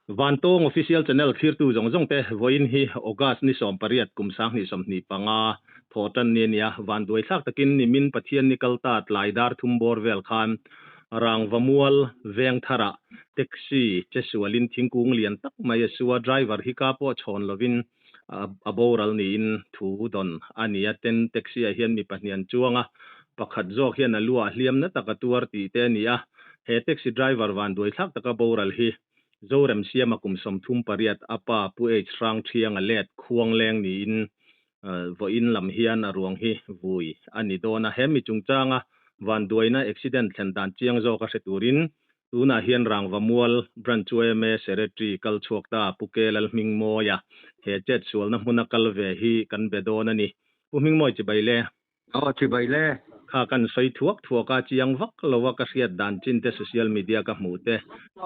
Vantawng Official Channel thlirtu zawng zawng te vawiin hi August ni 18 kum 2025 thawhtan ni a ni a, vanduaithlak takin nimin Pathian ni kal ta tlai dar thum bawr vel khan Rangvamual veng tharah taxi che sualin thingkung lian tak mai a su a, driver hi ka pawh chhawn lovin a boral niin thu dawn a ni a, ten taxi ah hian mi pahnih an chuang a, pakhat zawk hian a lu ah hliam na tak a tuar tih te a ni a, he taxi driver vanduaithlak taka boral hi Zoremsiama kum 38 a pa Pu H Hrangthianga let Khuangleng niin vawiin lam hian a ruang hi vui a ni dawn a. He mi chungchanga vanduaina accident thlen dan chiang zawk a hre turin tunah hian Rangvamual Branch yma Secretary kal chhuak ta Pu Ke Lalhmingmawia he chetsualna hmuna kal ve hi kan be dawn a ni. Pu Hmingmawi chibai le. Aw chibai le. Kha kan sawi thuak thuak a, chiang vak lo a ka hriat dan chin te social media ka hmuh te,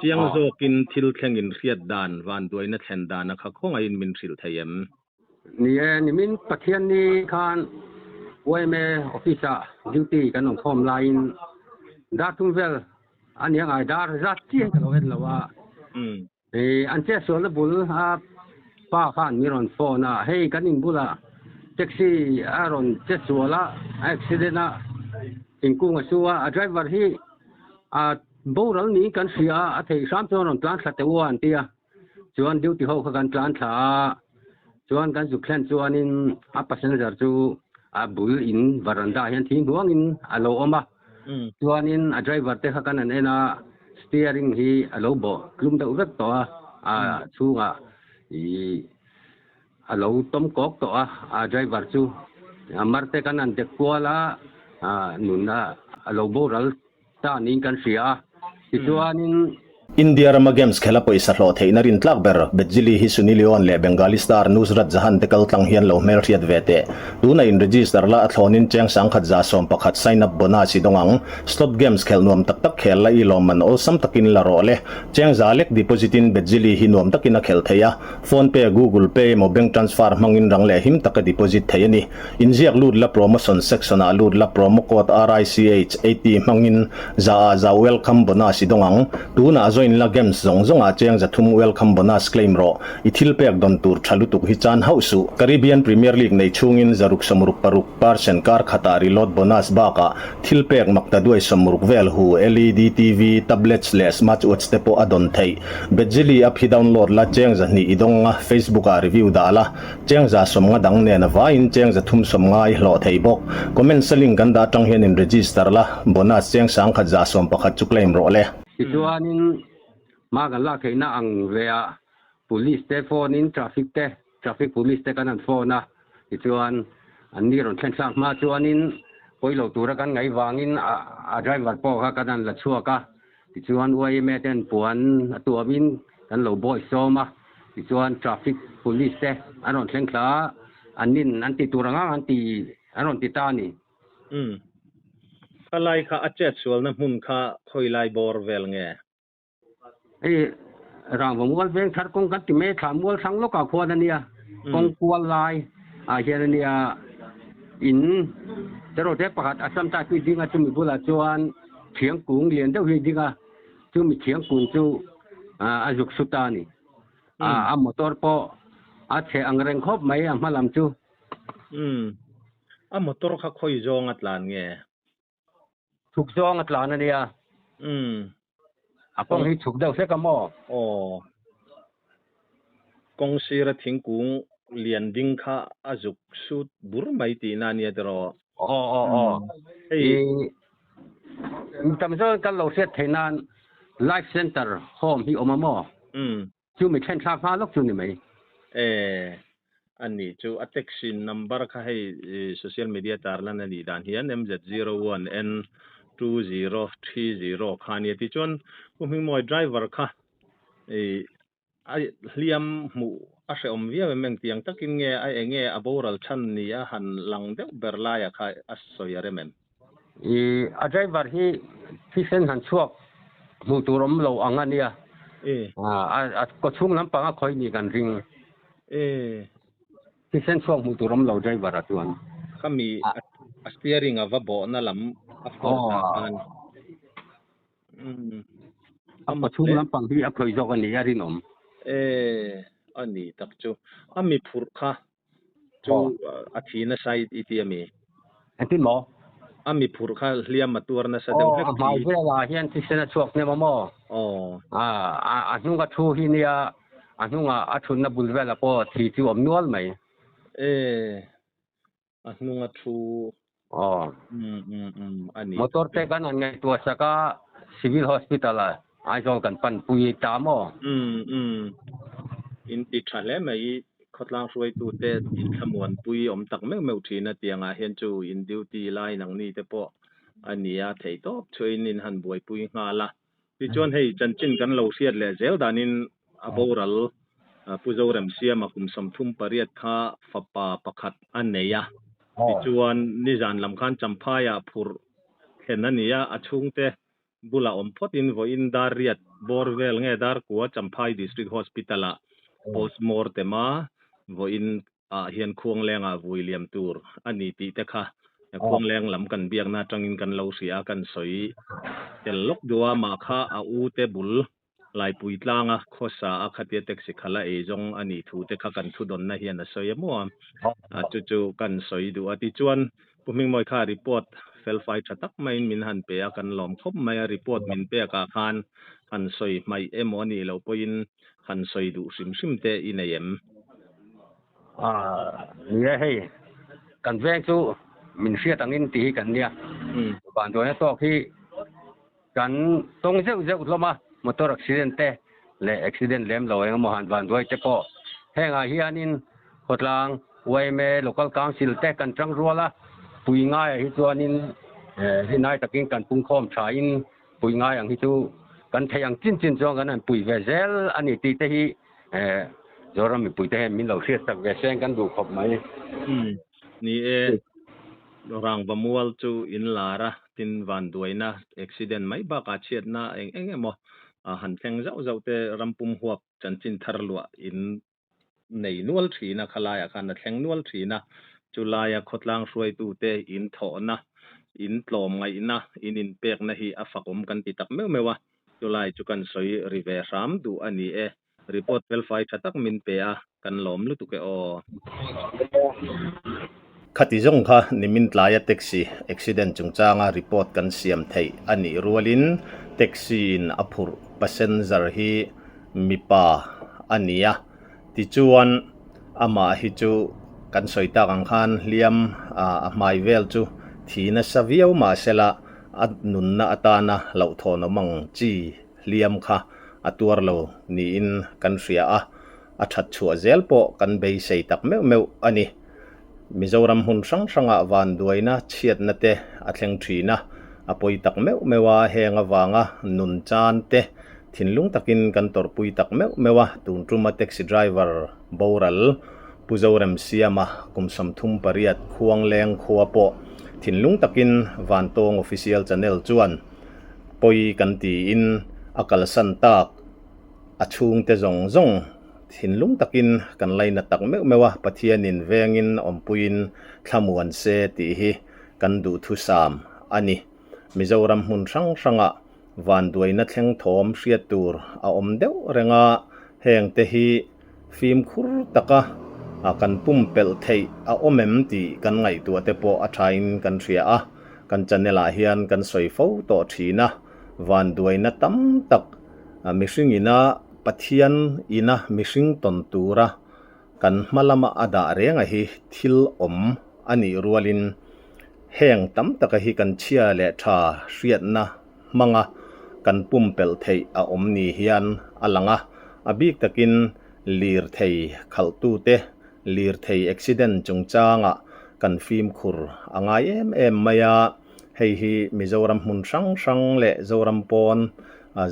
chiang zawkin thil thlengin hriat dan, vanduaina thlen dan a kha khawngaihin min hrilh thei em? Ni e, nimin Pathianni khan yma office ah duty kan awm khawm laiin dar thum vel a nia ngai dar zat chiah ka lo en lo a. An chetsualna bul a pa khan min rawn phone a, hei kan in bulah taxi a rawn chetsual a, a accident a, thingkung a su a, a driver hi a boral niin kan hria a, a theih hram chuan rawn tlan thla teh u a an ti a, chuan duty ho kha kan tlan thla a, chuan kan zuk thlen chuanin a passenger chu a bul in veranda ah hian thing hnuangin a lo awm a. Chuanin a driver te kha kan han en a, steering hi a lo bawh tlum deuh vek tawh a, a chhungah ih a lo tawm kawk tawh a, a driver chu a mar te kan han dek kual a, nun a lo boral ta niin kan hria a. Tichuanin. India rama games khela pawisa hlawh theihna rin tlak ber Bejili hi Sunny Leone leh Bengali star Nusrat Jahan te kal tlang hian lo hmelhriat ve teh. Tuna in register la a thlawnin cheng 1111 sign up bonus i dawng ang. Slot games khelh nuam tak tak khel la i lawmman awlsam takin la rawh le. Cheng za lek deposit in Bejili hi nuam takin a khelh thei a. Phone pay, Google Pay emaw bank transfer hmangin rang leh him taka deposit thei a ni. Inziak lut la promotion section ah lut la promo code RICH 80 hmangin za ah za welcome bonus i dawng ang. Tunah join la games zawng zawng ah cheng 300 welcome bonus claim rawh. I thil pek dawn tur tha lutuk hi chan hauh suh. Caribbean Premier League nei chhungin 666 percent kar khatah reload bonus bakah thil pek makta duai 60 vel hu LED TV, tablets leh smartwatch te pawh a dawn theih. Bejili app hi download la cheng 200 i dawng a, Facebook ah review dah la. Cheng 150 dang nen a vaiin cheng 350 i hlawh thei bawk. Comment sa link kan dah atang hian in register la, bonus cheng 1111 chu claim rawh le. Tichuanin hma kan lak theihna ang ve ah police te phone in traffic te traffic police te kan han phone a, tichuan an ni rawn thlen thlak hma chuanin pawi lo tura kan ngaih vangin a driver pawh kha kan han la chhuak a, Tichuan yma ten puan a tuamin kan lo bawi sawm a, tichuan traffic police te an rawn thleng thla a, an nin an ti tur anga an ti an rawn ti ta a ni. Umm. Khalai kha a chet sualna hmun kha khawi lai bawr vel nge? Hei Rangva mual veng thar kawng kan ti mai thla mual thlang lawkah khuan a nia, kawng kual lai ah hian a nia in te pakhat Assam type hi ding a chumi bulah chuan Thiangkung lian deuh hi a ding a, chumi thiangkung chu a zuk su ta a ni. A motor pawh a chhe ang reng khawp mai a hma lam chu. Umm. A motor kha khawi zawng a tlan nge? Chhuk zawng a tlan a nia. Umm. A kawng hi chhuk deuh hlek a maw? Aw. Kawng sira thingkung lian ding kha a zuk sut bur mai tihna a nia tiraw? Aw aw aw. Hei. Mi tam zawk kan lo hriat theih nan Life Center Home hi awm a maw? Umm. Chu mi thlen thlak hma lawk chu ni mai. E, a ni chu a taxi number kha hei social media tarlan a nih dan hian MZ01 N2030 kha a nia tichuan Pu Hmingmawi driver kha i a hliam hmuh a hrehawm viau em engtiang takin nge a enge a boral chhan ni a han lang deuh ber laia kha a sawi a rem em? I a driver hi thisen han chhuak hmuh tur awm lo ang a nia. A kawchhung lampang a khawi ni kan ring. Thisen chhuak hmuh tur awm lo driver ah chuan. Khami a steering a va bawhna lam a force ah khan. A kawchhung lampang hi a khawi zawk a ni a rinawm. E a ni tak chu. A mi phurh kha chu a thi nasa i ti a mi? Engtin maw? A mi phurh kha hliam a tuar nasa deuh hlek thi. Aw, a hmai velah hian thisen a chhuak hnem a maw? Aw. A hnunga thu hi nia, a hnunga a thutna bul velah pawh thi chu a awm nual mai. E, a hnunga thu. Aw. Um um um a ni. Motor te kan han ngaihtuah sak a, Civil Hospital ah Aizawl kan pan pui ta maw? Um um. In ti tha hle mai i khawtlang hruaitute inthlamuanpui awm tak meuh meuh thin a tiangah hian chu in duty lai nangni te pawh a nia thei tawp chuain in han buaipui nghal a. Tichuan hei chanchin kan lo hriat leh zel danin a boral Pu Zoremsiama kum 38 kha fapa pakhat a nei a. Tichuan nizan lam khan Champhaiah phurh thlen a ni a, a chhungte bulah awm phawtin vawiin dar riat bawr vel nge dar kua Champhai District Hospital-ah postmortem a vawiin ah hian Khuanglengah vui liam tur a ni tih te kha Khuangleng lam kan biakna atangin kan lo hria a, kan sawi tel lawk duh a, mah kha a u te bul Laipui tlanga khawsa a khatia taxi khalh a ei zawng a nih thu te kha kan thudawnna hian a sawi a maw a, chu chu kan sawi duh a. Tichuan Pu Hmingmawi kha report felfai tha tak maiin min han pe a, kan lawm khawp mai a, report min pek ah khan han sawi hmaih emaw a nih loh pawhin han sawi duh hrim hrim te i nei em? Ni e hei, kan veng chu min hriat angin tih hi kan nia. Vanduaina tawk hi kan tawng zeuh zeuh hlawm a, motor accident te leh accident lem lo eng emaw han vanduai te pawh hengah hianin khawtlang yma local council te kan tang rual a, pui ngaiah hi chuanin rinai takin kan pungkhawm thain pui ngai ang hi chu kan thei ang chin chin chuan kan han pui ve zel a ni tih te hi Zoram mipui te hian min lo hriat tak ve seng kan duh khawp mai. Umm ni e, Rangva mual chu in lar a, tin vanduaina accident mai bakah chhiatna eng eng emaw han thleng zauh zauh te rampum huap chanchin thar luah in nei nual thin a, khalaiah khan a thleng nual thin a, chulaia khawtlang hruaitute in thawhna, in tlawmngaihna, in inpekna hi a fakawm kan ti tak meuh meuh a, chulai chu kan sawi ri ve hram duh a ni e. Report felfai tha tak min pe a, kan lawm lutuk e aw. Khati zawng kha nimin tlaia taxi accident chungchanga report kan siam theih a nih rualin taxi in a phurh passenger hi mipa a ni a, tichuan amah hi chu kan sawi tak ang khan hliam a hmai vel chu thi nasa viau mahsela a nunna atana hlauhthawn awm ang chi hliam kha a tuar lo niin kan hria a, a that chhuah zel pawh kan beisei tak meuh meuh a ni. Mizoram hmun hrang hrangah vanduaina chhiatna te a thleng thin a, a pawi tak meuh meuh a, heng avanga nun chan te thinlung takin kan tawrhpui tak meuh meuh a, tun tuma taxi driver boral Pu Zoremsiama kum 38 Khuangleng khua pawh thinlung takin Vantawng Official Channel chuan pawi kan tiin a kalsan tak a chhungte zawng zawng thinlung takin kan laina tak meuh meuh a, Pathianin vengin awmpuiin thlamuan se tih hi kan duhthusam a ni. Mizoram hmun hrang hrangah vanduaina thleng thawm hriat tur a awm deuh reng a, hengte hi fimkhur taka kan pumpelh theih a awm em tih kan ngaihtuah te pawh a thain kan hria a, kan channel ah hian kan sawi fo tawh thin a, vanduaina tam tak mihring ina Pathian ina mihring tawn tura kan hma lama a dah renga hi thil awm a nih rualin heng tam taka hi kan chhia leh tha hriatna hmanga kan pumpelh theih a awm ni hian a lang a, a bik takin lirthei khalhtute lirthei accident chungchangah kan fimkhur a ngai em em mai a, hei hi Mizoram hmun hrang hrang leh Zoram pawn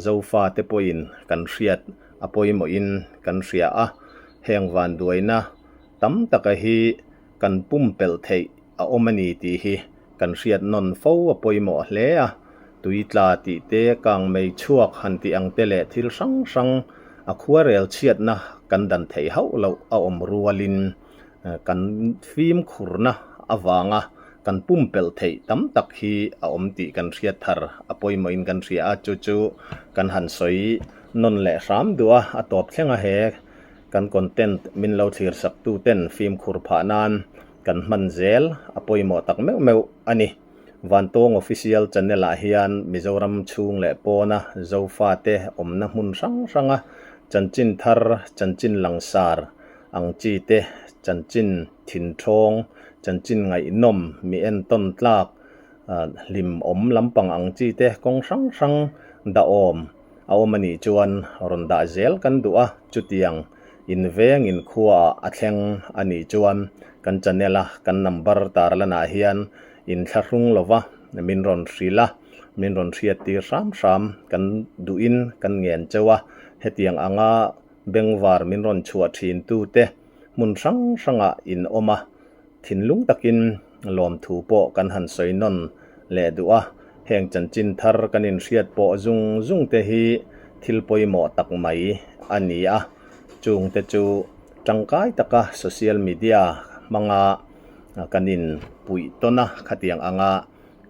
Zofa te pawhin kan hriat a pawimawhin kan hria a, heng vanduaina tam taka hi kan pumpelh theih a awm a ni tih hi kan hriat nawn fo a pawimawh hle a, tui tla tih te, kang mei chhuak han tih ang te leh thil hrang hrang a khuarel chhiatna kan dan theih hauh loh a awm rualin kan fimkhurna avanga kan pumpelh theih tam tak hi a awm tih kan hriat thar a pawimawhin kan hria a, chu chu kan han sawi. nawn leh hram duh a, a tawp thleng a he kan content min lo thlir sak tu ten fimkhur phah nan kan hman zel a pawimawh tak meuh meuh a ni. Vantawng Official Channel ah hian Mizoram chhung leh pawna Zofate awmna hmun hrang hranga chanchin thar, chanchin langsar ang chi te, chanchin thinthawng, chanchin ngaihnawm, mi entawn tlak, hlim awm lampang ang chi te kawng hrang hrang dahawm a awm a nih chuan rawn dah zel kan duh a, chutiang inveng inkhuaah a thleng a nih chuan kan channel a kan number tarlanah hian inthlahrung lova min rawn hrilh a, min rawn hriat tir hram hram kan duhin kan ngen cheu a, hetiang anga bengvar min rawn chhuah thin tute hmun hrang hrangah in awm a. Thinlung takin lawmthu pawh kan han sawi nawn leh duh a, heng chanchin thar kan inhriat pawh zung zung te hi thil pawimawh tak mai a ni a, chung te chu tangkai taka social media hmanga kan inpuih tawn a, khatiang anga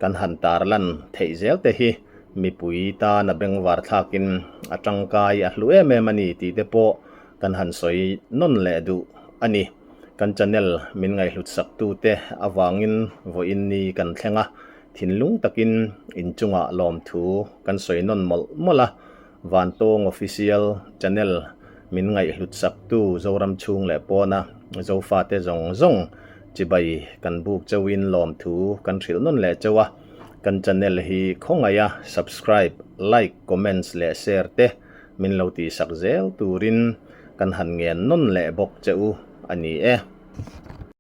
kan han tarlan theih zel te hi mipui tan a bengvar thlakin a tangkai a hlu em em a ni tih te pawh kan han sawi nawn leh duh a ni. Kan channel min ngaihhlut sak tute avangin vawiin ni kan thleng a, thinlung takin inchungah lawmthu kan sawi nawn mawlh mawlh a, Vantawng Official channel min ngaihhlut sak tu Zoram chhung leh pawna Zofate zawng zawng chibai kan buk chauhin lawmthu kan hrilh nawn leh chauh a, kan channel hi khawngaih a subscribe, like, comments leh share te min lo tihsak zel turin kan han ngen nawn leh bawk che u a ni e.